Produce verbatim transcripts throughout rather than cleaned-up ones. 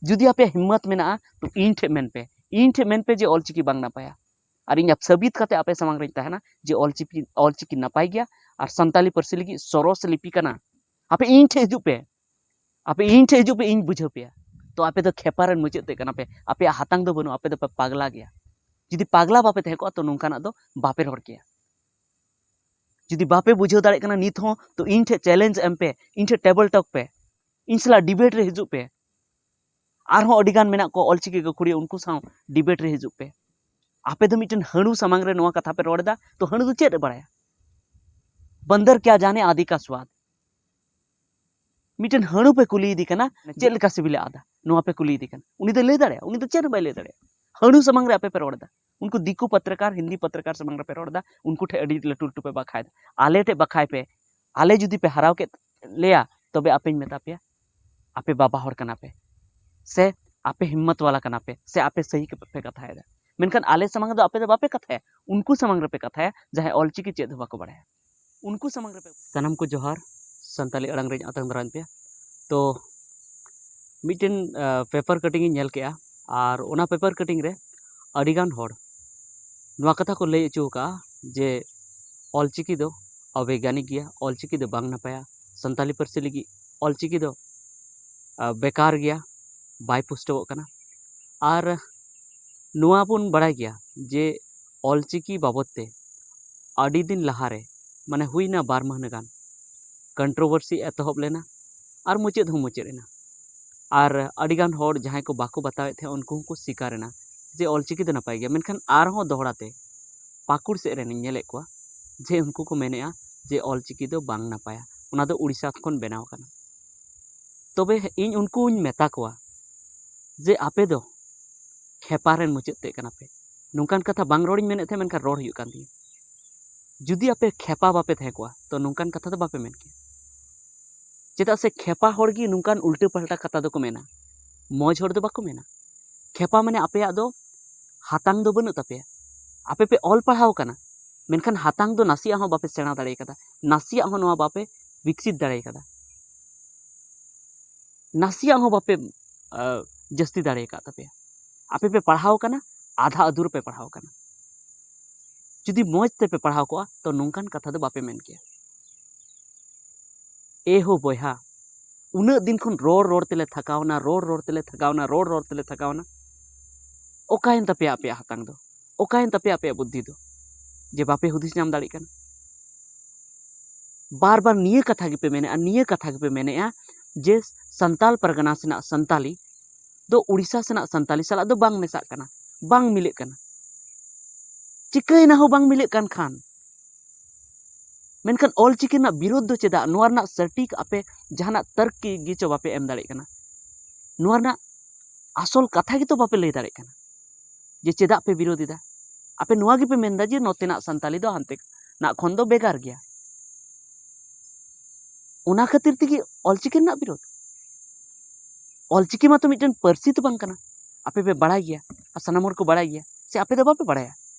ᱡᱩᱫᱤ ᱟᱯᱮᱭᱟᱜ ᱦᱤᱢᱢᱚᱛ ᱢᱮᱱᱟᱜᱼᱟ, ᱛᱚ ᱤᱧ ᱴᱷᱮᱱ ᱢᱮᱱ ᱯᱮ, ᱤᱧ ᱴᱷᱮᱱ ᱢᱮᱱ ᱯᱮ ᱡᱮ ᱚᱞᱪᱤᱠᱤ ᱵᱟᱝ ᱱᱟᱯᱟᱭᱟ᱾ ᱟᱨ ᱤᱧ ᱥᱟᱹᱵᱤᱛ ᱠᱟᱛᱮ ᱟᱯᱮ ᱥᱟᱢᱟᱝ ᱨᱤᱧ ᱛᱟᱦᱮᱱᱟ ᱡᱮ ᱚᱞᱪᱤᱠᱤ, ᱚᱞᱪᱤᱠᱤ ᱱᱟᱯᱟᱭ ᱜᱮᱭᱟ ᱟᱨ ᱥᱟᱱᱛᱟᱞᱤ ᱯᱟᱹᱨᱥᱤ ᱞᱟᱹᱜᱤᱫ ᱥᱚᱨᱚᱥ ᱞᱤᱯᱤ ᱠᱟᱱᱟ᱾ ᱟᱯᱮ ᱤᱧ ᱴᱷᱮᱱ ᱦᱤᱡᱩᱜ ᱯᱮ, ᱟᱯᱮ ᱤᱧ ᱴᱷᱮᱱ ᱦᱤᱡᱩᱜ ᱯᱮ, ᱤᱧ ᱵᱩᱡᱷᱟᱹᱣ ᱯᱮᱭᱟ᱾ ᱛᱚ ᱟᱯᱮ ᱫᱚ ᱠᱷᱮᱯᱟ ᱨᱮᱱ ᱢᱩᱪᱟᱹᱫ ᱛᱮ ᱠᱟᱱᱟ ᱯᱮ, ᱟᱯᱮᱭᱟᱜ ᱦᱟᱛᱟᱝ ᱫᱚ ᱵᱟᱹᱱᱩᱜᱼᱟ, ᱟᱯᱮ ᱫᱚᱯᱮ ᱯᱟᱜᱽᱞᱟ ᱜᱮᱭᱟ᱾ ᱡᱩᱫᱤ ᱯᱟᱜᱽᱞᱟ ᱵᱟᱯᱮ ᱛᱟᱦᱮᱸ ᱠᱚᱜᱼᱟ, ᱛᱚ ᱱᱚᱝᱠᱟᱱᱟᱜ ᱫᱚ ᱵᱟᱯᱮ ᱨᱚᱲ ᱠᱮᱭᱟ᱾ ᱡᱩᱫᱤ ᱵᱟᱯᱮ ᱵᱩᱡᱷᱟᱹᱣ ᱫᱟᱲᱮᱭᱟᱜ ᱠᱟᱱᱟ ᱱᱤᱛ ᱦᱚᱸ, ᱛᱚ ᱤᱧ ᱴᱷᱮᱱ ᱪᱮᱞᱮᱧᱡᱽ ᱮᱢ ᱯᱮ, ᱤᱧ ᱴᱷᱮᱱ ᱴᱮᱵᱚᱞ ᱴᱚᱠ ᱯᱮ, ᱤᱧ ᱥᱟᱞᱟᱜ ᱰᱤᱵᱮᱴ ᱨᱮ ᱦᱤᱡᱩᱜ ᱯᱮ᱾ ᱟᱨᱦᱚᱸ ᱟᱹᱰᱤ ᱜᱟᱱ ᱢᱮᱱᱟᱜ ᱠᱚᱣᱟ ᱚᱞᱪᱤᱠᱤ ᱜᱟᱹᱠᱷᱩᱲᱤᱭᱟᱹ, ᱩᱱᱠᱩ ᱥᱟᱶ ᱰᱤᱵᱮᱴ ᱨᱮ ᱦᱤᱡᱩᱜ ᱯᱮ᱾ ᱟᱯᱮ ᱫᱚ ᱢᱤᱫᱴᱮᱱ ᱦᱟᱹᱬᱩ ᱥᱟᱢᱟᱝ ᱨᱮ ᱱᱚᱣᱟ ᱠᱟᱛᱷᱟ ᱯᱮ ᱨᱚᱲ ᱮᱫᱟ, ᱛᱚ ᱦᱟᱹᱬᱩ ᱫᱚ ᱪᱮᱫ ᱮ ᱵᱟᱲᱟᱭᱟ? ᱵᱚᱱᱫᱚᱨ ᱠᱭᱟ ᱡᱟᱱᱮ ᱟᱫᱤ ᱠᱟ ᱥᱣᱟᱫ᱾ ᱢᱤᱫᱴᱮᱱ ᱦᱟᱹᱬᱩ ᱯᱮ ᱠᱩᱞᱤᱭᱮᱫᱮ ᱠᱟᱱᱟ, ᱪᱮᱫ ᱞᱮᱠᱟ ᱥᱤᱵᱤᱞᱮ ᱟᱫᱟ, ᱱᱚᱣᱟ ᱯᱮ ᱠᱩᱞᱤᱭᱮᱫᱮ ᱠᱟᱱᱟ᱾ ᱩᱱᱤ ᱫᱚ ᱞᱟᱹᱭ ᱫᱟᱲᱮᱭᱟᱜᱼᱟ? ᱩᱱᱤ ᱫᱚ ᱪᱮᱫ ᱦᱚᱸ ᱵᱟᱭ ᱞᱟᱹᱭ ᱫᱟᱲᱮᱭᱟᱜᱼᱟ᱾ ᱦᱟᱹᱬᱩ ᱥᱟᱢᱟᱝ ᱨᱮ ᱟᱯᱮ ᱯᱮ ᱨᱚᱲ ᱮᱫᱟ᱾ ᱩᱱᱠᱩ ᱫᱤᱠᱩ ᱯᱚᱛᱨᱚᱠᱟᱨ, ᱦᱤᱱᱫᱤ ᱯᱚᱛᱨᱚᱠᱟᱨ ᱥᱟᱢᱟᱝ ᱨᱮᱯᱮ ᱨᱚᱲ ᱮᱫᱟ, ᱩᱱᱠᱩ ᱴᱷᱮᱱ ᱟᱹᱰᱤ ᱞᱟᱹᱴᱩ ᱞᱟᱹᱴᱩ ᱯᱮ ᱵᱟᱠᱷᱟᱭ ᱮᱫᱟ᱾ ᱟᱞᱮ ᱴᱷᱮᱱ ᱵᱟᱠᱷᱟᱭ ᱯᱮ, ᱟᱞᱮ ᱡᱩᱫᱤ ᱯᱮ ᱦᱟᱨᱟᱣ ᱠᱮᱫ ᱞᱮᱭᱟ, ᱛᱚᱵᱮ ᱟᱯᱮᱧ ᱢᱮᱛᱟ ᱯᱮᱭᱟ, ᱟᱯᱮ ᱵᱟᱵᱟ ᱦᱚᱲ ᱠᱟᱱᱟ ᱯᱮ, ᱥᱮ ᱟᱯᱮ ᱦᱤᱢᱢᱚᱛ ᱣᱟᱞᱟ ᱠᱟᱱᱟ ᱯᱮ, ᱥᱮ ᱟᱯᱮ ᱥᱟᱹᱦᱤ ᱯᱮ ᱠᱟᱛᱷᱟᱭᱮᱫᱟ᱾ ᱢᱮᱱᱠᱷᱟᱱ ᱟᱞᱮ ᱥᱟᱢᱟᱝ ᱫᱚ ᱟᱯᱮ ᱫᱚ ᱵᱟᱯᱮ ᱠᱟᱛᱷᱟᱭᱟ, ᱩᱱᱠᱩ ᱥᱟᱢᱟᱝ ᱨᱮᱯᱮ ᱠᱟᱛᱷᱟᱭᱟ, ᱡᱟᱦᱟᱸᱭ ᱚᱞᱪᱤᱠᱤ ᱪᱮᱫ ᱦᱚᱸ ᱵᱟᱠᱚ ᱵᱟᱲᱟᱭᱟ᱾ ᱩᱱᱠᱩ ᱥᱟᱢᱟᱝ ᱨᱮᱯᱮ ᱥᱟᱱᱟᱢ ᱠᱚ ᱡᱚᱦᱟᱨ, ᱥᱟᱱᱛᱟᱞᱤ ᱟᱲᱟᱝ ᱨᱤᱧ ᱟᱛᱟᱝ ᱫᱟᱨᱟᱢ ᱯᱮᱭᱟ᱾ ᱛᱚ ᱢᱤᱫᱴᱮᱱ ᱯᱮᱯᱟᱨ ᱠᱟᱴᱤᱝ ᱤᱧ ᱧᱮᱞ ᱠᱮᱜᱼᱟ, ᱟᱨ ᱚᱱᱟ ᱯᱮᱯᱟᱨ ᱠᱟᱴᱤᱝ ᱨᱮ ᱟᱹᱰᱤᱜᱟᱱ ᱦᱚᱲ ᱱᱚᱣᱟ ᱠᱟᱛᱷᱟ ᱠᱚ ᱞᱟᱹᱭ ᱦᱚᱪᱚ ᱟᱠᱟᱫᱼᱟ ᱡᱮ ᱚᱞᱪᱤᱠᱤ ᱫᱚ ᱚᱵᱳᱭᱜᱟᱱᱤᱠ ᱜᱮᱭᱟ, ᱚᱞᱪᱤᱠᱤ ᱫᱚ ᱵᱟᱝ ᱱᱟᱯᱟᱭᱟ, ᱥᱟᱱᱛᱟᱞᱤ ᱯᱟᱹᱨᱥᱤ ᱞᱟᱹᱜᱤᱫ ᱚᱞᱪᱤᱠᱤ ᱫᱚ ᱵᱮᱠᱟᱨ ᱜᱮᱭᱟ, ᱵᱟᱭ ᱯᱩᱥᱴᱟᱹᱣᱚᱜ ᱠᱟᱱᱟ᱾ ᱟᱨ ᱱᱚᱣᱟ ᱵᱚᱱ ᱵᱟᱲᱟᱭ ᱜᱮᱭᱟ ᱡᱮ ᱚᱞᱪᱤᱠᱤ ᱵᱟᱵᱚᱫ ᱛᱮ ᱟᱹᱰᱤ ᱫᱤᱱ ᱞᱟᱦᱟᱨᱮ, ᱢᱟᱱᱮ ᱦᱩᱭᱱᱟ ᱵᱟᱨ ᱢᱟᱹᱦᱱᱟᱹ ᱜᱟᱱ, ᱠᱚᱱᱴᱨᱳᱵᱷᱟᱨᱥᱤ ᱮᱛᱚᱦᱚᱵ ᱞᱮᱱᱟ ᱟᱨ ᱢᱩᱪᱟᱹᱫ ᱦᱚᱸ ᱢᱩᱪᱟᱹᱫ ᱮᱱᱟ᱾ ᱟᱨ ᱟᱹᱰᱤᱜᱟᱱ ᱦᱚᱲ ᱡᱟᱦᱟᱸᱭ ᱠᱚ ᱵᱟᱠᱚ ᱵᱟᱛᱟᱣᱮᱫ ᱛᱟᱦᱮᱸᱫ, ᱩᱱᱠᱩ ᱦᱚᱸᱠᱚ ᱥᱤᱠᱟᱨ ᱮᱱᱟ ᱡᱮ ᱚᱞᱪᱤᱠᱤ ᱫᱚ ᱱᱟᱯᱟᱭ ᱜᱮᱭᱟ᱾ ᱢᱮᱱᱠᱷᱟᱱ ᱟᱨᱦᱚᱸ ᱫᱚᱦᱲᱟ ᱛᱮ ᱯᱟᱹᱠᱩᱲ ᱥᱮᱫ ᱨᱮᱱᱤᱧ ᱧᱮᱞᱮᱫ ᱠᱚᱣᱟ ᱡᱮ ᱩᱱᱠᱩ ᱠᱚ ᱢᱮᱱᱮᱫᱼᱟ ᱡᱮ ᱚᱞᱪᱤᱠᱤ ᱫᱚ ᱵᱟᱝ ᱱᱟᱯᱟᱭᱟ, ᱚᱱᱟ ᱫᱚ ᱩᱲᱤᱥᱥᱟ ᱠᱷᱚᱱ ᱵᱮᱱᱟᱣ ᱟᱠᱟᱱᱟ᱾ ᱛᱚᱵᱮ ᱤᱧ ᱩᱱᱠᱩᱧ ᱢᱮᱛᱟ ᱠᱚᱣᱟ ᱡᱮ ᱟᱯᱮ ᱫᱚ ᱠᱷᱮᱯᱟ ᱨᱮᱱ ᱢᱩᱪᱟᱹᱫ ᱛᱮᱫ ᱠᱟᱱᱟ ᱯᱮ᱾ ᱱᱚᱝᱠᱟᱱ ᱠᱟᱛᱷᱟ ᱵᱟᱝ ᱨᱚᱲᱤᱧ ᱢᱮᱱᱮᱫ ᱛᱟᱦᱮᱸᱫ, ᱢᱮᱱᱠᱷᱟᱱ ᱨᱚᱲ ᱦᱩᱭᱩᱜ ᱠᱟᱱ ᱛᱤᱧᱟᱹ᱾ ᱡᱩᱫᱤ ᱟᱯᱮ ᱠᱷᱮᱯᱟ ᱵᱟᱯᱮ ᱛᱟᱦᱮᱸ ᱠᱚᱜᱼᱟ, ᱛᱚ ᱱᱚᱝᱠᱟᱱ ᱠᱟᱛᱷᱟ ᱫᱚ ᱵᱟᱯᱮ ᱢᱮᱱ ᱠᱮᱭᱟ᱾ ᱪᱮᱫᱟᱜ ᱥᱮ ᱠᱷᱮᱯᱟ ᱦᱚᱲ ᱜᱮ ᱱᱚᱝᱠᱟᱱ ᱩᱞᱴᱟᱹ ᱯᱟᱞᱴᱟ ᱠᱟᱛᱷᱟ ᱫᱚᱠᱚ ᱢᱮᱱᱟ, ᱢᱚᱡᱽ ᱦᱚᱲ ᱫᱚ ᱵᱟᱠᱚ ᱢᱮᱱᱟ᱾ ᱠᱷᱮᱯᱟ ᱢᱟᱱᱮ ᱟᱯᱮᱭᱟᱜ ᱫᱚ ᱦᱟᱛᱟᱝ ᱫᱚ ᱵᱟᱹᱱᱩᱜ ᱛᱟᱯᱮᱭᱟ, ᱟᱯᱮ ᱯᱮ ᱚᱞ ᱯᱟᱲᱦᱟᱣ ᱠᱟᱱᱟ, ᱢᱮᱱᱠᱷᱟᱱ ᱦᱟᱛᱟᱝ ᱫᱚ ᱱᱟᱥᱮᱭᱟᱜ ᱦᱚᱸ ᱵᱟᱯᱮ ᱥᱮᱬᱟ ᱫᱟᱲᱮ ᱠᱟᱫᱟ, ᱱᱟᱥᱮᱭᱟᱜ ᱦᱚᱸ ᱱᱚᱣᱟ ᱵᱟᱯᱮ ᱵᱤᱠᱥᱤᱛ ᱫᱟᱲᱮ ᱠᱟᱫᱟ, ᱱᱟᱥᱮᱭᱟᱜ ᱦᱚᱸ ᱵᱟᱯᱮ ᱡᱟᱹᱥᱛᱤ ᱫᱟᱲᱮ ᱟᱠᱟᱫ ᱛᱟᱯᱮᱭᱟ᱾ ᱟᱯᱮ ᱯᱮ ᱯᱟᱲᱦᱟᱣ ᱠᱟᱱᱟ, ᱟᱫᱷᱟ ᱟᱫᱷᱩᱨ ᱯᱮ ᱯᱟᱲᱦᱟᱣ ᱠᱟᱱᱟ᱾ ᱡᱩᱫᱤ ᱢᱚᱡᱽ ᱛᱮᱯᱮ ᱯᱟᱲᱦᱟᱣ ᱠᱚᱜᱼᱟ, ᱛᱚ ᱱᱚᱝᱠᱟᱱ ᱠᱟᱛᱷᱟ ᱫᱚ ᱵᱟᱯᱮ ᱢᱮᱱ ᱠᱮᱭᱟ᱾ ᱮ ᱦᱳ ᱵᱚᱭᱦᱟ, ᱩᱱᱟᱹᱜ ᱫᱤᱱ ᱠᱷᱚᱱ ᱨᱚᱲ ᱨᱚᱲ ᱛᱮᱞᱮ ᱛᱷᱟᱠᱟᱣᱱᱟ, ᱨᱚᱲ ᱨᱚᱲ ᱛᱮᱞᱮ ᱛᱷᱟᱠᱟᱣᱱᱟ, ᱨᱚᱲ ᱨᱚᱲ ᱛᱮᱞᱮ ᱛᱷᱟᱠᱟᱣᱱᱟ᱾ ᱚᱠᱟᱭᱮᱱ ᱛᱟᱯᱮᱭᱟ ᱟᱯᱮᱭᱟᱜ ᱦᱟᱛᱟᱝ ᱫᱚ? ᱚᱠᱟᱭᱮᱱ ᱛᱟᱯᱮᱭᱟ ᱟᱯᱮᱭᱟᱜ ᱵᱩᱫᱽᱫᱷᱤ ᱫᱚ, ᱡᱮ ᱵᱟᱯᱮ ᱦᱩᱫᱤᱥ ᱧᱟᱢ ᱫᱟᱲᱮᱭᱟᱜ ᱠᱟᱱᱟ? ᱵᱟᱨ ᱵᱟᱨ ᱱᱤᱭᱟᱹ ᱠᱟᱛᱷᱟ ᱜᱮᱯᱮ ᱢᱮᱱᱮᱫᱼᱟ, ᱱᱤᱭᱟᱹ ᱠᱟᱛᱷᱟ ᱜᱮᱯᱮ ᱢᱮᱱᱮᱫᱼᱟ ᱡᱮ ᱥᱟᱱᱛᱟᱞ ᱯᱟᱨᱜᱟᱱᱟ ᱥᱮᱱᱟᱜ ᱥᱟᱱᱛᱟᱞᱤ ᱫᱚ ᱩᱲᱤᱥᱥᱟ ᱥᱮᱱᱟᱜ ᱥᱟᱱᱛᱟᱞᱤ ᱥᱟᱞᱟᱜ ᱫᱚ ᱵᱟᱝ ᱢᱮᱥᱟᱜ ᱠᱟᱱᱟ, ᱵᱟᱝ ᱢᱤᱞᱟᱹᱜ ᱠᱟᱱᱟ᱾ ᱪᱤᱠᱟᱹᱭᱮᱱᱟ ᱦᱚᱸ ᱵᱟᱝ ᱢᱤᱞᱟᱹᱜ ᱠᱟᱱ ᱠᱷᱟᱱ, ᱢᱮᱱᱠᱷᱟᱱ ᱚᱞᱪᱤᱠᱤ ᱨᱮᱱᱟᱜ ᱵᱤᱨᱳᱫᱷ ᱫᱚ ᱪᱮᱫᱟᱜ? ᱱᱚᱣᱟ ᱨᱮᱱᱟᱜ ᱥᱚᱴᱷᱤᱠ ᱟᱯᱮ ᱡᱟᱦᱟᱱᱟᱜ ᱛᱟᱨᱠᱤ ᱜᱮᱪᱚ ᱵᱟᱯᱮ ᱮᱢ ᱫᱟᱲᱮᱭᱟᱜ ᱠᱟᱱᱟ᱾ ᱱᱚᱣᱟ ᱨᱮᱱᱟᱜ ᱟᱥᱚᱞ ᱠᱟᱛᱷᱟ ᱜᱮᱛᱚ ᱵᱟᱯᱮ ᱞᱟᱹᱭ ᱫᱟᱲᱮᱭᱟᱜ ᱠᱟᱱᱟ ᱡᱮ ᱪᱮᱫᱟᱜ ᱯᱮ ᱵᱤᱨᱳᱫᱷ ᱮᱫᱟ᱾ ᱟᱯᱮ ᱱᱚᱣᱟ ᱜᱮᱯᱮ ᱢᱮᱱᱫᱟ ᱡᱮ ᱱᱚᱛᱮᱱᱟᱜ ᱥᱟᱱᱛᱟᱞᱤ ᱫᱚ ᱦᱟᱱᱛᱮ ᱱᱟᱜ ᱠᱷᱚᱱ ᱫᱚ ᱵᱷᱮᱜᱟᱨ ᱜᱮᱭᱟ᱾ ᱚᱱᱟ ᱠᱷᱟᱹᱛᱤᱨ ᱛᱮᱜᱮ ᱚᱞᱪᱤᱠᱤ ᱨᱮᱱᱟᱜ ᱵᱤᱨᱳᱫᱷ᱾ ᱚᱞᱪᱤᱠᱤ ᱢᱟᱛᱚ ᱢᱤᱫᱴᱮᱱ ᱯᱟᱹᱨᱥᱤ ᱫᱚ ᱵᱟᱝ ᱠᱟᱱᱟ, ᱟᱯᱮ ᱯᱮ ᱵᱟᱲᱟᱭ ᱜᱮᱭᱟ ᱟᱨ ᱥᱟᱱᱟᱢ ᱦᱚᱲ ᱠᱚ ᱵᱟᱲᱟᱭ ᱜᱮᱭᱟ᱾ ᱥᱮ ᱟᱯᱮ ᱫᱚ ᱵᱟᱯᱮ ᱵᱟᱲᱟᱭᱟ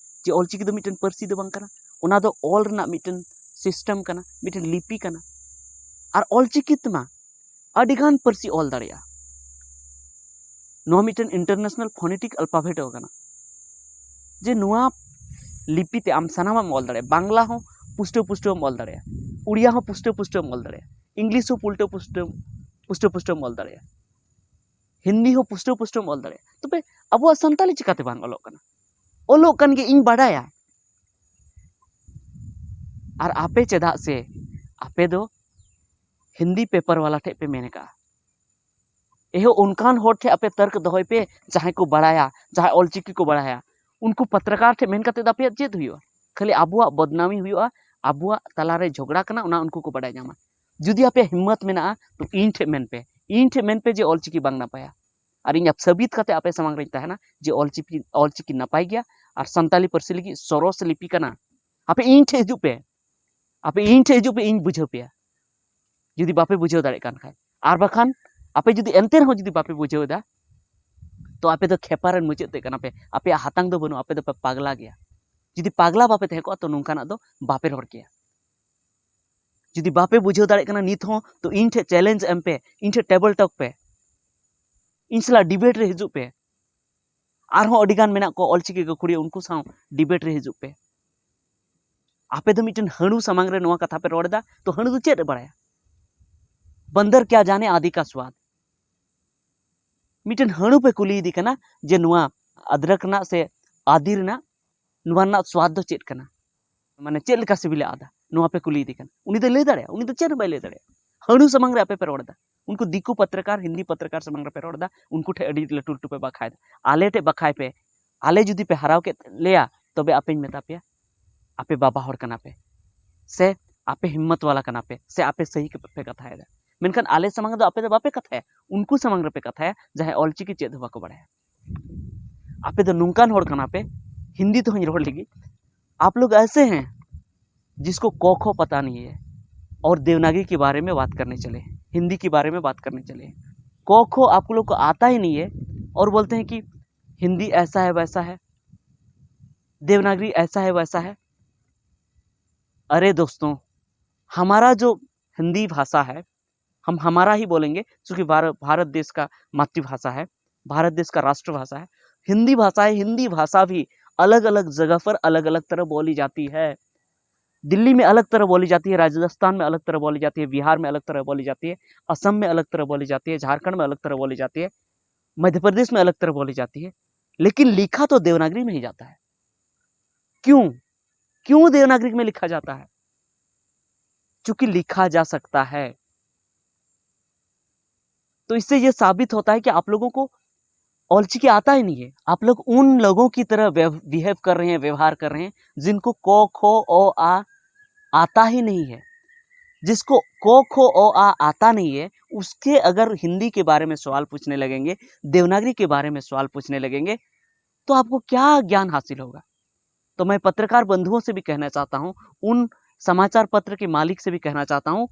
ᱡᱮ ᱚᱞᱪᱤᱠᱤ ᱫᱚ ᱢᱤᱫᱴᱮᱱ ᱯᱟᱹᱨᱥᱤ ᱫᱚ ᱵᱟᱝ ᱠᱟᱱᱟ? ᱚᱱᱟ ᱫᱚ ᱚᱞ ᱨᱮᱱᱟᱜ ᱢᱤᱫᱴᱮᱱ ᱥᱤᱥᱴᱮᱢ ᱠᱟᱱᱟ, ᱢᱤᱫᱴᱮᱱ ᱞᱤᱯᱤ ᱠᱟᱱᱟ᱾ ᱟᱨ ᱚᱞᱪᱤᱠᱤ ᱛᱮᱢᱟ ᱟᱹᱰᱤᱜᱟᱱ ᱯᱟᱹᱨᱥᱤ ᱚᱞ ᱫᱟᱲᱮᱭᱟᱜᱼᱟ᱾ ᱱᱚᱣᱟ ᱢᱤᱫᱴᱮᱱ ᱤᱱᱴᱟᱨᱱᱮᱥᱱᱟᱞ ᱯᱷᱳᱱᱮᱴᱤᱠ ᱟᱞᱯᱷᱟᱵᱮᱴ ᱠᱟᱱᱟ, ᱡᱮ ᱱᱚᱣᱟ ᱞᱤᱯᱤ ᱛᱮ ᱟᱢ ᱥᱟᱱᱟᱢᱟᱜ ᱮᱢ ᱚᱞ ᱫᱟᱲᱮᱭᱟᱜᱼᱟ᱾ ᱵᱟᱝᱞᱟ ᱦᱚᱸ ᱯᱩᱥᱴᱟᱹᱣ ᱯᱩᱥᱴᱟᱹᱣ ᱮᱢ ᱚᱞ ᱫᱟᱲᱮᱭᱟᱜᱼᱟ, ᱩᱲᱤᱭᱟ ᱦᱚᱸ ᱯᱩᱥᱴᱟᱹᱣ ᱯᱩᱥᱴᱟᱹᱣ ᱮᱢ ᱚᱞ ᱫᱟᱲᱮᱭᱟᱜᱼᱟ, ᱤᱝᱞᱤᱥ ᱦᱚᱸ ᱯᱩᱥᱴᱟᱹᱣ ᱯᱩᱥᱴᱟᱹᱣ ᱯᱩᱥᱴᱟᱹᱣ ᱯᱩᱥᱴᱟᱹᱣ ᱮᱢ ᱚᱞ ᱫᱟᱲᱮᱭᱟᱜᱼᱟ, ᱦᱤᱱᱫᱤ ᱦᱚᱸ ᱯᱩᱥᱴᱟᱹᱣ ᱯᱩᱥᱴᱟᱹᱣ ᱮᱢ ᱚᱞ ᱫᱟᱲᱮᱭᱟᱜᱼᱟ᱾ ᱛᱚᱵᱮ ᱟᱵᱚᱣᱟᱜ ᱥᱟᱱᱛᱟᱞᱤ ᱪᱤᱠᱟᱹᱛᱮ ᱵᱟᱝ ᱚᱞᱚᱜ ᱠᱟᱱᱟ? ᱚᱞᱚᱜ ᱠᱟᱱ ᱜᱮ, ᱤᱧ ᱵᱟᱰᱟᱭᱟ᱾ ᱟᱨ ᱟᱯᱮ ᱪᱮᱫᱟᱜ ᱥᱮ ᱟᱯᱮ ᱫᱚ ᱦᱤᱱᱫᱤ ᱯᱮᱯᱟᱨ ᱣᱟᱞᱟ ᱴᱷᱮᱡ ᱯᱮ ᱢᱮᱱ ᱠᱟᱜᱼᱟ? ᱮᱦᱚ, ᱚᱱᱠᱟᱱ ᱦᱚᱲ ᱴᱷᱮᱡ ᱟᱯᱮ ᱛᱟᱨᱠ ᱫᱚᱦᱚᱭ ᱯᱮ, ᱡᱟᱦᱟᱸᱭ ᱠᱚ ᱵᱟᱲᱟᱭᱟ, ᱡᱟᱦᱟᱸᱭ ᱚᱞᱪᱤᱠᱤ ᱠᱚ ᱵᱟᱲᱟᱭᱟ᱾ ᱩᱱᱠᱩ ᱯᱟᱛᱨᱟᱠᱟᱨ ᱴᱷᱮᱡ ᱢᱮᱱ ᱠᱟᱛᱮ ᱫᱚ ᱟᱯᱮᱭᱟᱜ ᱪᱮᱫ ᱦᱩᱭᱩᱜᱼᱟ? ᱠᱷᱟᱹᱞᱤ ᱟᱵᱚᱣᱟᱜ ᱵᱚᱫᱱᱟᱢᱤ ᱦᱩᱭᱩᱜᱼᱟ, ᱟᱵᱚᱣᱟᱜ ᱛᱟᱞᱟᱨᱮ ᱡᱷᱚᱜᱽᱲᱟ ᱠᱟᱱᱟ, ᱚᱱᱟ ᱩᱱᱠᱩ ᱠᱚ ᱵᱟᱰᱟᱭ ᱧᱟᱢᱟ᱾ ᱡᱩᱫᱤ ᱟᱯᱮᱭᱟᱜ ᱦᱤᱢᱢᱚᱛ ᱢᱮᱱᱟᱜᱼᱟ, ᱛᱚ ᱤᱧ ᱴᱷᱮᱡ ᱢᱮᱱ ᱯᱮ, ᱤᱧ ᱴᱷᱮᱡ ᱢᱮᱱ ᱯᱮ ᱡᱮ ᱚᱞᱪᱤᱠᱤ ᱵᱟᱝ ᱱᱟᱯᱟᱭᱟ᱾ ᱟᱨ ᱤᱧ ᱥᱟᱹᱵᱤᱛ ᱠᱟᱛᱮ ᱟᱯᱮ ᱥᱟᱢᱟᱝ ᱨᱮᱧ ᱛᱟᱦᱮᱱᱟ ᱡᱮ ᱚᱞᱪᱤᱠᱤ, ᱚᱞᱪᱤᱠᱤ ᱱᱟᱯᱟᱭ ᱜᱮᱭᱟ ᱟᱨ ᱥᱟᱱᱛᱟᱞᱤ ᱯᱟᱹᱨᱥᱤ ᱞᱟᱹᱜᱤᱫ ᱥᱚᱨᱚᱥ ᱞᱤᱯᱤ ᱠᱟᱱᱟ᱾ ᱟᱯᱮ ᱤᱧ ᱴᱷᱮᱡ ᱦᱤᱡᱩᱜ ᱯᱮ, ᱟᱯᱮ ᱤᱧ ᱴᱷᱮᱡ ᱦᱤᱡᱩᱜ ᱯᱮ, ᱤᱧ ᱵᱩᱡᱷᱟᱹᱣ ᱯᱮᱭᱟ, ᱡᱩᱫᱤ ᱵᱟᱯᱮ ᱵᱩᱡᱷᱟᱹᱣ ᱫᱟᱲᱮᱭᱟᱜ ᱠᱟᱱ ᱠᱷᱟᱡ᱾ ᱟᱨ ᱵᱟᱠᱷᱟᱱ ᱟᱯᱮ ᱡᱩᱫᱤ ᱮᱱᱛᱮ ᱨᱮᱦᱚᱸ ᱡᱩᱫᱤ ᱵᱟᱯᱮ ᱵᱩᱡᱷᱟᱹᱣ ᱮᱫᱟ, ᱛᱚ ᱟᱯᱮ ᱫᱚ ᱠᱷᱮᱯᱟ ᱨᱮᱱ ᱢᱩᱪᱟᱹᱫ ᱛᱮ ᱠᱟᱱᱟ ᱯᱮ, ᱟᱯᱮᱭᱟᱜ ᱦᱟᱛᱟᱝ ᱫᱚ ᱵᱟᱹᱱᱩᱜᱼᱟ, ᱟᱯᱮ ᱫᱚᱯᱮ ᱯᱟᱜᱽᱞᱟ ᱜᱮᱭᱟ᱾ ᱡᱩᱫᱤ ᱯᱟᱜᱽᱞᱟ ᱵᱟᱯᱮ ᱛᱟᱦᱮᱸ ᱠᱚᱜᱼᱟ, ᱛᱚ ᱱᱚᱝᱠᱟᱱᱟᱜ ᱫᱚ ᱵᱟᱯᱮ ᱨᱚᱲ ᱠᱮᱭᱟ᱾ ᱡᱩᱫᱤ ᱵᱟᱯᱮ ᱵᱩᱡᱷᱟᱹᱣ ᱫᱟᱲᱮᱭᱟᱜ ᱠᱟᱱᱟ ᱱᱤᱛ ᱦᱚᱸ, ᱛᱚ ᱤᱧ ᱴᱷᱮᱡ ᱪᱮᱞᱮᱧᱡᱽ ᱮᱢ ᱯᱮ, ᱤᱧ ᱴᱷᱮᱡ ᱴᱮᱵᱚᱞ ᱴᱚᱠ ᱯᱮ᱾ ᱤᱧ ᱥᱟᱞᱟᱜ ᱰᱤᱵᱮᱴ ᱨᱮ ᱦᱤᱡᱩᱜ ᱯᱮ᱾ ᱟᱨᱦᱚᱸ ᱟᱹᱰᱤ ᱜᱟᱱ ᱢᱮᱱᱟᱜ ᱠᱚᱣᱟ ᱚᱞᱪᱤᱠᱤ ᱜᱟᱹᱠᱷᱩᱲᱤᱭᱟᱹ, ᱩᱱᱠᱩ ᱥᱟᱶ ᱰᱤᱵᱮᱴ ᱨᱮ ᱦᱤᱡᱩᱜ ᱯᱮ᱾ ᱟᱯᱮ ᱫᱚ ᱢᱤᱫᱴᱮᱱ ᱦᱟᱹᱬᱩ ᱥᱟᱢᱟᱝ ᱨᱮ ᱱᱚᱣᱟ ᱠᱟᱛᱷᱟ ᱯᱮ ᱨᱚᱲ ᱮᱫᱟ, ᱛᱚ ᱦᱟᱹᱬᱩ ᱫᱚ ᱪᱮᱫ ᱮ ᱵᱟᱲᱟᱭᱟ? ᱵᱟᱱᱫᱟᱨ ᱠᱭᱟ ᱡᱟᱱᱮ ᱟᱫᱤ ᱠᱟ ᱥᱣᱟᱫ᱾ ᱢᱤᱫᱴᱮᱱ ᱦᱟᱹᱬᱩ ᱯᱮ ᱠᱩᱞᱤᱭᱮᱫᱮ ᱠᱟᱱᱟ ᱡᱮ ᱱᱚᱣᱟ ᱟᱫᱨᱚᱠ ᱨᱮᱱᱟᱜ ᱥᱮ ᱟᱫᱤ ᱨᱮᱱᱟᱜ ᱱᱚᱣᱟ ᱨᱮᱱᱟᱜ ᱥᱣᱟᱫ ᱫᱚ ᱪᱮᱫ ᱠᱟᱱᱟ, ᱢᱟᱱᱮ ᱪᱮᱫ ᱞᱮᱠᱟ ᱥᱤᱵᱤᱞᱟ ᱟᱫᱟ, ᱱᱚᱣᱟ ᱯᱮ ᱠᱩᱞᱤᱭᱮᱫᱮ ᱠᱟᱱᱟ᱾ ᱩᱱᱤ ᱫᱚᱭ ᱞᱟᱹᱭ ᱫᱟᱲᱮᱭᱟᱜᱼᱟ? ᱩᱱᱤ ᱫᱚ ᱪᱮᱫ ᱦᱚᱸ ᱵᱟᱭ ᱞᱟᱹᱭ ᱫᱟᱲᱮᱭᱟᱜᱼᱟ᱾ ᱦᱟᱹᱬᱩ ᱥᱟᱢᱟᱝ ᱨᱮ ᱟᱯᱮ ᱯᱮ ᱨᱚᱲ ᱮᱫᱟ, ᱩᱱᱠᱩ ᱫᱤᱠᱩ ᱯᱚᱛᱨᱚᱠᱟᱨ, ᱦᱤᱱᱫᱤ ᱯᱚᱛᱨᱚᱠᱟᱨ ᱥᱟᱢᱟᱝ ᱨᱮ ᱯᱮ ᱨᱚᱲ ᱮᱫᱟ, ᱩᱱᱠᱩ ᱴᱷᱮᱱ ᱟᱹᱰᱤ ᱞᱟᱹᱴᱩ ᱞᱟᱹᱴᱩ ᱯᱮ ᱵᱟᱠᱷᱟᱭ ᱮᱫᱟ᱾ ᱟᱞᱮ ᱴᱷᱮᱱ ᱵᱟᱠᱷᱟᱭ ᱯᱮ, ᱟᱞᱮ ᱡᱩᱫᱤ ᱯᱮ ᱦᱟᱨᱟᱣ ᱠᱮᱫ ᱞᱮᱭᱟ, ᱛᱚᱵᱮ ᱟᱯᱮᱧ ᱢᱮᱛᱟ ᱯᱮᱭᱟ, ᱟᱯᱮ ᱵᱟᱵᱟ ᱦᱚᱲ ᱠᱟᱱᱟ ᱯᱮ, ᱥᱮ ᱟᱯᱮ ᱦᱤᱢᱢᱚᱛ ᱣᱟᱞᱟ ᱠᱟᱱᱟ ᱯᱮ, ᱥᱮ ᱟᱯᱮ ᱥᱟᱹᱦᱤ ᱯᱮ ᱠᱟᱛᱷᱟᱭᱮᱫᱟ᱾ ᱢᱮᱱᱠᱷᱟᱱ ᱟᱞᱮ ᱥᱟᱢᱟᱝ ᱨᱮᱫᱚ ᱟᱯᱮ ᱫᱚ ᱵᱟᱯᱮ ᱠᱟᱛᱷᱟᱭᱟ, ᱩᱱᱠᱩ ᱥᱟᱢᱟᱝ ᱨᱮᱯᱮ ᱠᱟᱛᱷᱟᱭᱟ ᱡᱟᱦᱟᱸᱭ ᱚᱞᱪᱤᱠᱤ ᱪᱮᱫ ᱦᱚᱸ ᱵᱟᱠᱚ ᱵᱟᱲᱟᱭᱟ᱾ ᱟᱯᱮ ᱫᱚ ᱱᱚᱝᱠᱟᱱ ᱦᱚᱲ ᱠᱟᱱᱟ ᱯᱮ, ᱦᱤᱱᱫᱤ ᱛᱮᱦᱚᱧ ᱨᱚᱲ ᱞᱟᱹᱜᱤᱫ, आप लोग ऐसे हैं जिसको क ख पता नहीं है और देवनागरी के बारे में बात करने चले, हिंदी के बारे में बात करने चले। क ख आप लोग को आता ही नहीं है और बोलते हैं कि हिंदी ऐसा है, वैसा है, देवनागरी ऐसा है, वैसा है। अरे दोस्तों, हमारा जो हिंदी भाषा है, हम हमारा ही बोलेंगे, क्योंकि भारत, भारत देश का मातृभाषा है, भारत देश का राष्ट्रभाषा है, हिंदी भाषा है। हिंदी भाषा भी अलग अलग जगह पर अलग अलग तरह बोली जाती है। दिल्ली में अलग तरह बोली जाती है, राजस्थान में अलग तरह बोली जाती है, बिहार में अलग तरह बोली जाती है, असम में अलग तरह बोली जाती है, झारखंड में अलग तरह बोली जाती है, मध्य प्रदेश में अलग तरह बोली जाती है, लेकिन लिखा तो देवनागरी में ही जाता है। क्यों? क्यों देवनागरी में लिखा जाता है? क्योंकि लिखा जा सकता है। तो इससे ये साबित होता है कि आप लोगों को ऑलचिकी आता ही नहीं है। आप लोग उन लोगों की तरह व्यव-, बिहेव कर रहे हैं, व्यवहार कर रहे हैं, जिनको क ख अ आ आता ही नहीं है। जिसको क ख अ आ आता नहीं है, उसके अगर हिंदी के बारे में सवाल पूछने लगेंगे, देवनागरी के बारे में सवाल पूछने लगेंगे, तो आपको क्या ज्ञान हासिल होगा? तो मैं पत्रकार बंधुओं से भी कहना चाहता हूँ, उन समाचार पत्र के मालिक से भी कहना चाहता हूँ,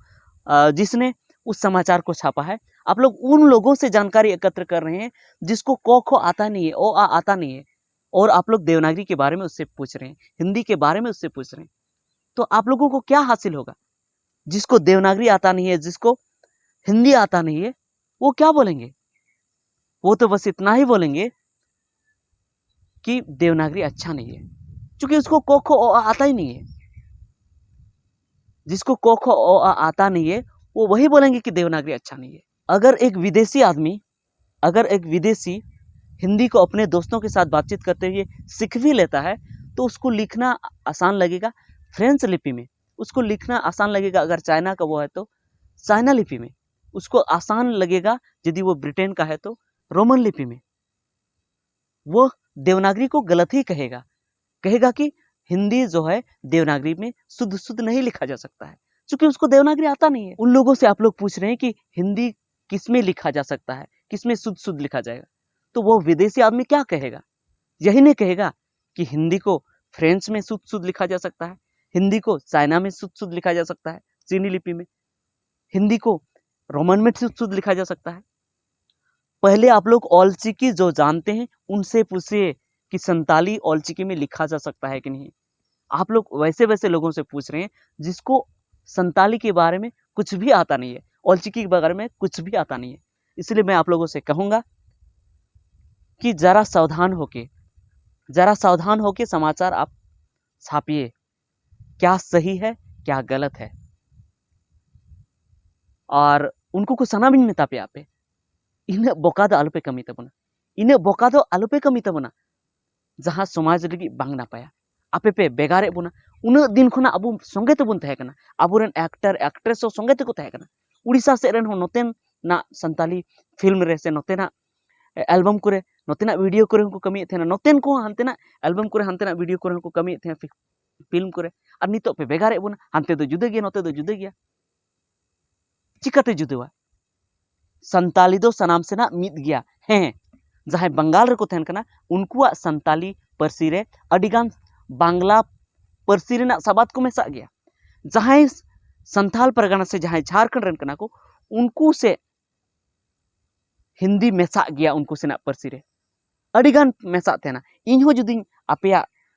अ, जिसने उस समाचार को छापा है, आप लोग उन लोगों से जानकारी एकत्र कर रहे हैं जिसको क ख आता नहीं है, अ आ आता नहीं है, और आप लोग देवनागरी के बारे में उससे पूछ रहे हैं, हिंदी के बारे में उससे पूछ रहे हैं, तो आप लोगों को क्या हासिल होगा? जिसको देवनागरी आता नहीं है, जिसको हिंदी आता नहीं है, वो क्या बोलेंगे? वो तो बस इतना ही बोलेंगे कि देवनागरी अच्छा नहीं है, क्योंकि उसको क ख अ आ आता ही नहीं है। जिसको क ख अ आ आता नहीं है, वो वही बोलेंगे कि देवनागरी अच्छा नहीं है। अगर एक विदेशी आदमी, अगर एक विदेशी हिंदी को अपने दोस्तों के साथ बातचीत करते हुए सीख भी लेता है, तो उसको लिखना आसान लगेगा फ्रेंच लिपि में, उसको लिखना आसान लगेगा अगर चाइना का वो है तो चाइना लिपि में, उसको आसान लगेगा यदि वो ब्रिटेन का है तो रोमन लिपि में। वो देवनागरी को गलत ही कहेगा, कहेगा कि हिंदी जो है देवनागरी में शुद्ध शुद्ध नहीं लिखा जा सकता है, क्योंकि उसको देवनागरी आता नहीं है। उन लोगों से आप लोग पूछ रहे हैं कि हिंदी किस में लिखा जा सकता है, किस में शुद्ध शुद्ध लिखा जाएगा, तो वो विदेशी आदमी क्या कहेगा? यही नहीं कहेगा कि हिंदी को फ्रेंच में शुद्ध शुद्ध लिखा जा सकता है, हिंदी को चाइना में शुद्ध शुद्ध लिखा जा सकता है, चीनी लिपि में, हिंदी को रोमन में शुद्ध शुद्ध लिखा जा सकता है। पहले आप लोग ऑलचिकी जो जानते हैं उनसे पूछिए कि संताली ऑलचिकी में लिखा जा सकता है कि नहीं। आप लोग वैसे वैसे लोगों से पूछ रहे हैं जिसको संताली के बारे में कुछ भी आता नहीं है, ऑलचिकी के बारे में कुछ भी आता नहीं है। इसलिए मैं आप लोगों से कहूँगा कि ज़रा सावधान होके, ज़रा सावधान होके समाचार आप छापिए, क्या सही है, क्या गलत है। ᱟᱨ ᱩᱱᱠᱩ ᱠᱚ ᱥᱟᱱᱟᱢᱤᱧ ᱢᱮᱛᱟ ᱯᱮᱭᱟ, ᱟᱯᱮ ᱤᱱᱟᱹᱜ ᱵᱚᱠᱟ ᱫᱚ ᱟᱞᱚᱯᱮ ᱠᱟᱹᱢᱤ ᱛᱟᱵᱚᱱᱟ, ᱤᱱᱟᱹᱜ ᱵᱚᱠᱟ ᱫᱚ ᱟᱞᱚᱯᱮ ᱠᱟᱹᱢᱤ ᱛᱟᱵᱚᱱᱟ, ᱡᱟᱦᱟᱸ ᱥᱚᱢᱟᱡᱽ ᱞᱟᱹᱜᱤᱫ ᱵᱟᱝ ᱱᱟᱯᱟᱭᱟ᱾ ᱟᱯᱮ ᱯᱮ ᱵᱷᱮᱜᱟᱨᱮᱫ ᱵᱚᱱᱟ᱾ ᱩᱱᱟᱹᱜ ᱫᱤᱱ ᱠᱷᱚᱱᱟᱜ ᱟᱵᱚ ᱥᱚᱸᱜᱮ ᱛᱮᱵᱚᱱ ᱛᱟᱦᱮᱸ ᱠᱟᱱᱟ, ᱟᱵᱚᱨᱮᱱ ᱮᱠᱴᱟᱨ ᱮᱠᱴᱨᱮᱥ ᱦᱚᱸ ᱥᱚᱸᱜᱮ ᱛᱮᱠᱚ ᱛᱟᱦᱮᱸ ᱠᱟᱱᱟ᱾ ᱩᱲᱤᱥᱥᱟ ᱥᱮᱫ ᱨᱮᱱ ᱦᱚᱸ ᱱᱚᱛᱮᱱᱟᱜ ᱥᱟᱱᱛᱟᱞᱤ ᱯᱷᱤᱞᱢ ᱨᱮ ᱥᱮ ᱱᱚᱛᱮᱱᱟᱜ ᱮᱞᱵᱟᱢ ᱠᱚᱨᱮ, ᱱᱚᱛᱮᱱᱟᱜ ᱵᱷᱤᱰᱤᱭᱳ ᱠᱚᱨᱮ ᱦᱚᱸᱠᱚ ᱠᱟᱹᱢᱤᱭᱮᱫ ᱛᱟᱦᱮᱱᱟ, ᱱᱚᱛᱮᱱ ᱠᱚᱦᱚᱸ ᱦᱟᱱᱛᱮᱱᱟᱜ ᱮᱞᱵᱟᱢ ᱠᱚᱨᱮ, ᱦᱟᱱᱛᱮᱱᱟᱜ ᱵᱷᱤᱰᱤᱭᱳ ᱠᱚᱨᱮ ᱦᱚᱸᱠᱚ ᱠᱟᱹᱢᱤᱭᱮᱫ ᱛᱟᱦᱮᱱᱟ, ᱯᱷᱤ-, ᱯᱷᱤᱞᱢ ᱠᱚᱨᱮ᱾ ᱟᱨ ᱱᱤᱛᱚᱜ ᱯᱮ ᱵᱷᱮᱜᱟᱨᱮᱫ ᱵᱚᱱᱟ, ᱦᱟᱱᱛᱮ ᱫᱚ ᱡᱩᱫᱟᱹ ᱜᱮᱭᱟ, ᱱᱚᱛᱮ ᱫᱚ ᱡᱩᱫᱟᱹ ᱜᱮᱭᱟ᱾ ᱪᱤᱠᱟᱹᱛᱮ ᱡᱩᱫᱟᱹᱣᱟ? ᱥᱟᱱᱛᱟᱞᱤ ᱫᱚ ᱥᱟᱱᱟᱢ ᱥᱮᱱᱟᱜ ᱢᱤᱫ ᱜᱮᱭᱟ᱾ ᱦᱮᱸ, ᱡᱟᱦᱟᱸᱭ ᱵᱟᱝᱜᱟᱞ ᱨᱮᱠᱚ ᱛᱟᱦᱮᱱ ᱠᱟᱱᱟ, ᱩᱱᱠᱩᱣᱟᱜ ᱥᱟᱱᱛᱟᱞᱤ ᱯᱟᱹᱨᱥᱤ ᱨᱮ ᱟᱹᱰᱤᱜᱟᱱ ᱵᱟᱝᱞᱟ ᱯᱟᱹᱨᱥᱤ ᱨᱮᱱᱟᱜ ᱥᱟᱵᱟᱫ ᱠᱚ ᱢᱮᱥᱟᱜ ᱜᱮᱭᱟ᱾ ᱡᱟᱦᱟᱸᱭ ᱥᱟᱱᱛᱟᱞ ᱯᱟᱨᱜᱟᱱᱟ ᱥᱮ ᱡᱟᱦᱟᱸᱭ ᱡᱷᱟᱲᱠᱷᱚᱸᱰ ᱨᱮᱱ ᱠᱟᱱᱟ ᱠᱚ, ᱩᱱᱠᱩ ᱥᱮ ᱦᱤᱱᱫᱤ ᱢᱮᱥᱟᱜ ᱜᱮᱭᱟ ᱩᱱᱠᱩ ᱥᱮᱱᱟᱜ ᱯᱟᱹᱨᱥᱤ ᱨᱮ, ᱟᱹᱰᱤᱜᱟᱱ ᱢᱮᱥᱟᱜ ᱛᱟᱦᱮᱱᱟ᱾ ᱤᱧᱦᱚᱸ ᱡᱩᱫᱤᱧ ᱟᱯᱮᱭᱟᱜ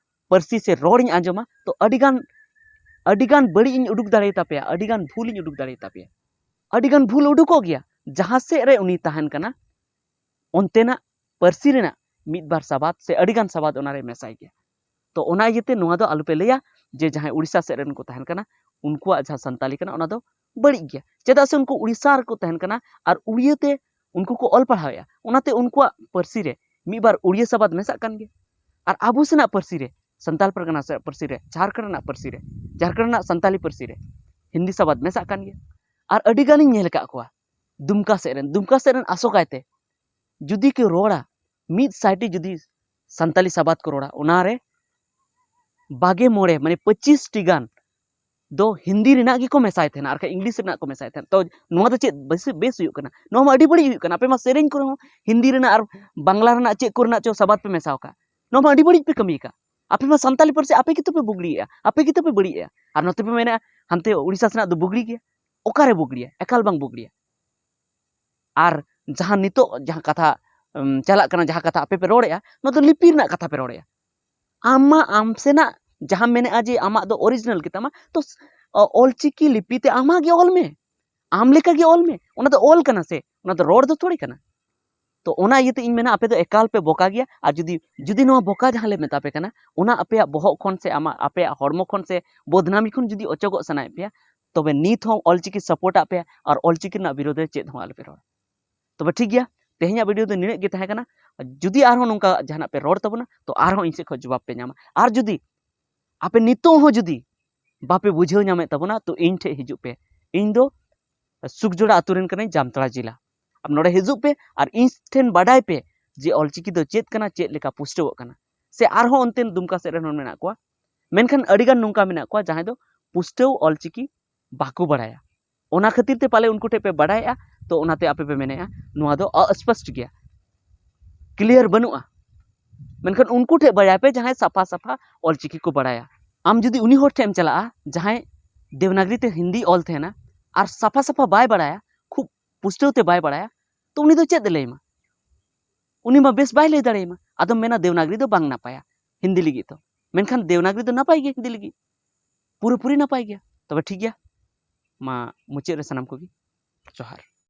ᱯᱟᱹᱨᱥᱤ ᱥᱮ ᱨᱚᱲᱤᱧ ᱟᱸᱡᱚᱢᱟ, ᱛᱚ ᱟᱹᱰᱤᱜᱟᱱ, ᱟᱹᱰᱤᱜᱟᱱ ᱵᱟᱹᱲᱤᱡ ᱤᱧ ᱩᱰᱩᱠ ᱫᱟᱲᱮᱭᱟᱛᱟ ᱯᱮᱭᱟ, ᱟᱹᱰᱤᱜᱟᱱ ᱵᱷᱩᱞ ᱤᱧ ᱩᱰᱩᱠ ᱫᱟᱲᱮᱭᱟᱛᱟ ᱯᱮᱭᱟ, ᱟᱹᱰᱤᱜᱟᱱ ᱵᱷᱩᱞ ᱩᱰᱩᱠᱚᱜ ᱜᱮᱭᱟ᱾ ᱡᱟᱦᱟᱸ ᱥᱮᱫ ᱨᱮ ᱩᱱᱤ ᱛᱟᱦᱮᱱ ᱠᱟᱱᱟ, ᱚᱱᱛᱮᱱᱟᱜ ᱯᱟᱹᱨᱥᱤ ᱨᱮᱱᱟᱜ ᱢᱤᱫ ᱵᱟᱨ ᱥᱟᱵᱟᱫ ᱥᱮ ᱟᱹᱰᱤ ᱜᱟᱱ ᱥᱟᱵᱟᱫ ᱚᱱᱟᱨᱮ ᱢᱮᱥᱟᱭ ᱜᱮᱭᱟ᱾ ᱛᱚ ᱚᱱᱟ ᱤᱭᱟᱹᱛᱮ ᱱᱚᱣᱟ ᱫᱚ ᱟᱞᱚᱯᱮ ᱞᱟᱹᱭᱟ ᱡᱮ ᱡᱟᱦᱟᱸᱭ ᱩᱲᱤᱥᱥᱟ ᱥᱮᱫ ᱨᱮᱱ ᱠᱚ ᱛᱟᱦᱮᱱ ᱠᱟᱱᱟ, ᱩᱱᱠᱩᱣᱟᱜ ᱡᱟᱦᱟᱸ ᱥᱟᱱᱛᱟᱞᱤ ᱠᱟᱱᱟ, ᱚᱱᱟ ᱫᱚ ᱵᱟᱹᱲᱤᱡ ᱜᱮᱭᱟ᱾ ᱪᱮᱫᱟᱜ ᱥᱮ ᱩᱱᱠᱩ ᱩᱲᱤᱥᱥᱟ ᱨᱮᱠᱚ ᱛᱟᱦᱮᱱ ᱠᱟᱱᱟ ᱟᱨ ᱩᱲᱤᱭᱟᱹ ᱛᱮ ᱩᱱᱠᱩ ᱠᱚ ᱚᱞ ᱯᱟᱲᱦᱟᱣᱮᱫᱼᱟ, ᱚᱱᱟᱛᱮ ᱩᱱᱠᱩᱣᱟᱜ ᱯᱟᱹᱨᱥᱤ ᱨᱮ ᱢᱤᱫ ᱵᱟᱨ ᱩᱲᱤᱭᱟᱹ ᱥᱟᱵᱟᱫ ᱢᱮᱥᱟᱜ ᱠᱟᱱ ᱜᱮᱭᱟ᱾ ᱟᱨ ᱟᱵᱚ ᱥᱮᱱᱟᱜ ᱯᱟᱹᱨᱥᱤ ᱨᱮ, ᱥᱟᱱᱛᱟᱞ ᱯᱟᱨᱜᱟᱱᱟ ᱥᱮᱱᱟᱜ ᱯᱟᱹᱨᱥᱤ ᱨᱮ, ᱡᱷᱟᱲᱠᱷᱚᱸᱰ ᱨᱮᱱᱟᱜ ᱯᱟᱹᱨᱥᱤ ᱨᱮ, ᱡᱷᱟᱲᱠᱷᱚᱸᱰ ᱨᱮᱱᱟᱜ ᱥᱟᱱᱛᱟᱞᱤ ᱯᱟᱹᱨᱥᱤ ᱨᱮ ᱦᱤᱱᱫᱤ ᱥᱟᱵᱟᱫ ᱢᱮᱥᱟᱜ ᱠᱟᱱ ᱜᱮᱭᱟ᱾ ᱟᱨ ᱟᱹᱰᱤ ᱜᱟᱱᱤᱧ ᱧᱮᱞ ᱟᱠᱟᱫ ᱠᱚᱣᱟ ᱫᱩᱢᱠᱟ ᱥᱮᱫ ᱨᱮᱱ, ᱫᱩᱢᱠᱟ ᱥᱮᱫ ᱨᱮᱱ ᱟᱥᱚᱠᱟᱭᱛᱮ ᱡᱩᱫᱤ ᱠᱚ ᱨᱚᱲᱟ, ᱢᱤᱫ ᱥᱟᱭᱴᱤ ᱡᱩᱫᱤ ᱥᱟᱱᱛᱟᱞᱤ ᱥᱟᱵᱟᱫ ᱠᱚ ᱨᱚᱲᱟ, ᱚᱱᱟᱨᱮ ᱵᱟᱜᱮ ᱢᱚᱬᱮ, ᱢᱟᱱᱮ ᱯᱚᱸᱪᱤᱥ ᱴᱤ ᱜᱟᱱ ᱫᱚ ᱦᱤᱱᱫᱤ ᱨᱮᱱᱟᱜ ᱜᱮᱠᱚ ᱢᱮᱥᱟᱭ ᱛᱟᱦᱮᱱᱟ, ᱟᱨ ᱵᱟᱠᱷᱟᱡ ᱤᱝᱞᱤᱥ ᱨᱮᱱᱟᱜ ᱠᱚ ᱢᱮᱥᱟᱭ ᱛᱟᱦᱮᱱᱟ᱾ ᱛᱚ ᱱᱚᱣᱟ ᱫᱚ ᱪᱮᱫ ᱵᱮᱥ, ᱵᱮᱥ ᱦᱩᱭᱩᱜ ᱠᱟᱱᱟ? ᱱᱚᱣᱟ ᱢᱟ ᱟᱹᱰᱤ ᱵᱟᱹᱲᱤᱡ ᱦᱩᱭᱩᱜ ᱠᱟᱱᱟ᱾ ᱟᱯᱮ ᱢᱟ ᱥᱮᱨᱮᱧ ᱠᱚᱨᱮ ᱦᱚᱸ ᱦᱤᱱᱫᱤ ᱨᱮᱱᱟᱜ ᱟᱨ ᱵᱟᱝᱞᱟ ᱨᱮᱱᱟᱜ ᱪᱮᱫ ᱠᱚᱨᱮᱱᱟᱜ ᱪᱚ ᱥᱟᱵᱟᱫ ᱯᱮ ᱢᱮᱥᱟᱣ ᱠᱟᱜ᱾ ᱱᱚᱣᱟ ᱢᱟ ᱟᱹᱰᱤ ᱵᱟᱹᱲᱤᱡ ᱯᱮ ᱠᱟᱹᱢᱤ ᱟᱠᱟᱫ᱾ ᱟᱯᱮ ᱢᱟ ᱥᱟᱱᱛᱟᱞᱤ ᱯᱟᱹᱨᱥᱤ ᱟᱯᱮ ᱜᱮᱛᱚ ᱯᱮ ᱵᱩᱜᱲᱤᱭᱮᱫᱼᱟ, ᱟᱯᱮ ᱜᱮᱛᱚ ᱯᱮ ᱵᱟᱹᱲᱤᱡᱮᱫᱼᱟ᱾ ᱟᱨ ᱱᱚᱛᱮ ᱯᱮ ᱢᱮᱱᱮᱫᱼᱟ ᱦᱟᱱᱛᱮ ᱩᱲᱤᱥᱥᱟ ᱥᱮᱱᱟᱜ ᱫᱚ ᱵᱩᱜᱲᱤ ᱜᱮᱭᱟ᱾ ᱚᱠᱟᱨᱮ ᱵᱩᱜᱲᱤᱭᱟ? ᱮᱠᱟᱞ ᱵᱟᱝ ᱵᱩᱜᱲᱤᱭᱟ᱾ ᱟᱨ ᱡᱟᱦᱟᱸ ᱱᱤᱛᱚᱜ ᱡᱟᱦᱟᱸ ᱠᱟᱛᱷᱟ, ᱩᱢ, ᱪᱟᱞᱟᱜ ᱠᱟᱱᱟ, ᱡᱟᱦᱟᱸ ᱠᱟᱛᱷᱟ ᱟᱯᱮ ᱯᱮ ᱨᱚᱲᱮᱫᱼᱟ, ᱱᱚᱣᱟ ᱫᱚ ᱞᱤᱯᱤ ᱨᱮᱱᱟᱜ ᱠᱟᱛᱷᱟ ᱯᱮ ᱨᱚᱲᱮᱫᱼᱟ᱾ ᱟᱢ ᱢᱟ ᱟᱢ ᱥᱮᱱᱟᱜ ᱡᱟᱦᱟᱸ ᱢᱮᱱᱮᱫᱼᱟ ᱡᱮ ᱟᱢᱟᱜ ᱫᱚ ᱚᱨᱤᱡᱤᱱᱟᱞ ᱜᱮᱛᱟᱢᱟ, ᱛᱚ ᱥ-, ᱚ-, ᱚᱞᱪᱤᱠᱤ ᱞᱤᱯᱤ ᱛᱮ ᱟᱢᱟᱜ ᱜᱮ ᱚᱞ ᱢᱮ, ᱟᱢ ᱞᱮᱠᱟ ᱜᱮ ᱚᱞ ᱢᱮ᱾ ᱚᱱᱟ ᱫᱚ ᱚᱞ ᱠᱟᱱᱟ ᱥᱮ, ᱚᱱᱟ ᱫᱚ ᱨᱚᱲ ᱫᱚ ᱛᱷᱚᱲᱮ ᱠᱟᱱᱟ᱾ ᱛᱚ ᱚᱱᱟ ᱤᱭᱟᱹᱛᱮ ᱤᱧ ᱢᱮᱱᱟ, ᱟᱯᱮ ᱫᱚ ᱮᱠᱟᱞ ᱯᱮ ᱵᱚᱠᱟ ᱜᱮᱭᱟ᱾ ᱟᱨ ᱡᱩᱫᱤ, ᱡᱩᱫᱤ ᱱᱚᱣᱟ ᱵᱚᱠᱟ ᱡᱟᱦᱟᱸ ᱞᱮ ᱢᱮᱛᱟ ᱯᱮ ᱠᱟᱱᱟ, ᱚᱱᱟ ᱟᱯᱮᱭᱟᱜ ᱵᱚᱦᱚᱜ ᱠᱷᱚᱱ ᱥᱮ ᱟᱢᱟᱜ, ᱟᱯᱮᱭᱟᱜ ᱦᱚᱲᱢᱚ ᱠᱷᱚᱱ ᱥᱮ ᱵᱚᱫᱱᱟᱢᱤ ᱠᱷᱚᱱ ᱡᱩᱫᱤ ᱚᱪᱚᱜᱚᱜ ᱥᱟᱱᱟᱭᱮᱫ ᱯᱮᱭᱟ, ᱛᱚᱵᱮ ᱱᱤᱛ ᱦᱚᱸ ᱚᱞᱪᱤᱠᱤ ᱥᱟᱯᱳᱨᱴ ᱟᱜ ᱯᱮ ᱟᱨ ᱚᱞᱪᱤᱠᱤ ᱨᱮᱱᱟᱜ ᱵᱤᱨᱳᱫᱷ ᱨᱮ ᱪᱮᱫ ᱦᱚᱸ ᱟᱞᱚᱯᱮ ᱨᱚᱲᱟ᱾ ᱛᱚᱵᱮ ᱴᱷᱤᱠ ᱜᱮᱭᱟ, ᱛᱮᱦᱮᱧᱟᱜ ᱵᱷᱤᱰᱤᱭᱳ ᱫᱚ ᱱᱤᱱᱟᱹᱜ ᱜᱮ ᱛᱟᱦᱮᱸ ᱠᱟᱱᱟ᱾ ᱡᱩᱫᱤ ᱟᱨᱦᱚᱸ ᱱᱚᱝᱠᱟ ᱡᱟᱦᱟᱱᱟᱜ ᱯᱮ ᱨᱚᱲ ᱛᱟᱵᱚᱱᱟ, ᱛᱚ ᱟᱨᱦᱚᱸ ᱤᱧ ᱥᱮᱫ ᱠᱷᱚᱱ ᱡᱚᱵᱟᱵ ᱯᱮ ᱧᱟᱢᱟ᱾ ᱟᱨ ᱡᱩᱫᱤ ᱟᱯᱮ ᱱᱤᱛᱚᱜ ᱦᱚᱸ ᱡᱩᱫᱤ ᱵᱟᱯᱮ ᱵᱩᱡᱷᱟᱹᱣ ᱧᱟᱢᱮᱫ ᱛᱟᱵᱚᱱᱟ, ᱛᱚ ᱤᱧ ᱴᱷᱮᱱ ᱦᱤᱡᱩᱜ ᱯᱮ᱾ ᱤᱧ ᱫᱚ ᱥᱩᱠᱡᱚᱲᱟ ᱟᱛᱳ ᱨᱮᱱ ᱠᱟᱹᱱᱟᱹᱧ, ᱡᱟᱢᱛᱟᱲᱟ ᱡᱮᱞᱟ᱾ ᱟᱢ ᱱᱚᱰᱮ ᱦᱤᱡᱩᱜ ᱯᱮ ᱟᱨ ᱤᱧ ᱴᱷᱮᱱ ᱵᱟᱰᱟᱭ ᱯᱮ ᱡᱮ ᱚᱞᱪᱤᱠᱤ ᱫᱚ ᱪᱮᱫ ᱠᱟᱱᱟ, ᱪᱮᱫ ᱞᱮᱠᱟ ᱯᱩᱥᱴᱟᱹᱣᱚᱜ ᱠᱟᱱᱟ᱾ ᱥᱮ ᱟᱨᱦᱚᱸ ᱚᱱᱛᱮᱱ ᱫᱩᱢᱠᱟ ᱥᱮᱫ ᱨᱮᱱ ᱦᱚᱲ ᱢᱮᱱᱟᱜ ᱠᱚᱣᱟ, ᱢᱮᱱᱠᱷᱟᱱ ᱟᱹᱰᱤᱜᱟᱱ ᱱᱚᱝᱠᱟ ᱢᱮᱱᱟᱜ ᱠᱚᱣᱟ ᱡᱟᱦᱟᱸᱭ ᱫᱚ ᱯᱩᱥᱴᱟᱹᱣ ᱚᱞᱪᱤᱠᱤ ᱵᱟᱠᱚ ᱵᱟᱲᱟᱭᱟ᱾ ᱚᱱᱟ ᱠᱷᱟᱹᱛᱤᱨ ᱛᱮ ᱯᱟᱞᱮ ᱩᱱᱠᱩ ᱴᱷᱮᱱ ᱯᱮ ᱵᱟᱰᱟᱭᱮᱜᱼᱟ, ᱛᱚ ᱚᱱᱟᱛᱮ ᱟᱯᱮ ᱯᱮ ᱢᱮᱱᱮᱜᱼᱟ ᱱᱚᱣᱟ ᱫᱚ ᱚᱥᱯᱚᱥᱴ ᱜᱮᱭᱟ, ᱠᱞᱤᱭᱟᱨ ᱵᱟᱹᱱᱩᱜᱼᱟ᱾ ᱢᱮᱱᱠᱷᱟᱱ ᱩᱱᱠᱩ ᱴᱷᱮᱱ ᱵᱟᱲᱟᱭ ᱯᱮ ᱡᱟᱦᱟᱸᱭ ᱥᱟᱯᱷᱟ ᱥᱟᱯᱷᱟ ᱚᱞᱪᱤᱠᱤ ᱠᱚ ᱵᱟᱲᱟᱭᱟ᱾ ᱟᱢ ᱡᱩᱫᱤ ᱩᱱᱤ ᱦᱚᱲ ᱴᱷᱮᱱ ᱮᱢ ᱪᱟᱞᱟᱜᱼᱟ ᱡᱟᱦᱟᱸᱭ ᱫᱮᱵᱽᱱᱟᱜᱽᱨᱤ ᱛᱮ ᱦᱤᱱᱫᱤ ᱚᱞ ᱛᱟᱦᱮᱱᱟ ᱟᱨ ᱥᱟᱯᱷᱟ ᱥᱟᱯᱷᱟ ᱵᱟᱭ ᱵᱟᱲᱟᱭᱟ, ᱠᱷᱩᱵ ᱯᱩᱥᱴᱟᱹᱣ ᱛᱮ ᱵᱟᱭ ᱵᱟᱲᱟᱭᱟ, ᱛᱚ ᱩᱱᱤ ᱫᱚ ᱪᱮᱫ ᱮ ᱞᱟᱹᱭ ᱟᱢᱟ? ᱩᱱᱤ ᱢᱟ ᱵᱮᱥ ᱵᱟᱭ ᱞᱟᱹᱭ ᱫᱟᱲᱮᱭᱟᱢᱟ᱾ ᱟᱫᱚᱢ ᱢᱮᱱᱟ ᱫᱮᱵᱽᱱᱟᱜᱽᱨᱤ ᱫᱚ ᱵᱟᱝ ᱱᱟᱯᱟᱭᱟ ᱦᱤᱱᱫᱤ ᱞᱟᱹᱜᱤᱫ ᱫᱚ, ᱢᱮᱱᱠᱷᱟᱱ ᱫᱮᱵᱽᱱᱟᱜᱽᱨᱤ ᱫᱚ ᱱᱟᱯᱟᱭ ᱜᱮᱭᱟ ᱦᱤᱱᱫᱤ ᱞᱟᱹᱜᱤᱫ, ᱯᱩᱨᱟᱹᱯᱩᱨᱤ ᱱᱟᱯᱟᱭ ᱜᱮᱭᱟ᱾ ᱛᱚᱵᱮ ᱴᱷᱤᱠ ᱜᱮᱭᱟ, ᱢᱟ ᱢᱩᱪᱟᱹᱫ ᱨᱮ ᱥᱟᱱᱟᱢ ᱠᱚᱜᱮ ᱡᱚᱦᱟᱨ᱾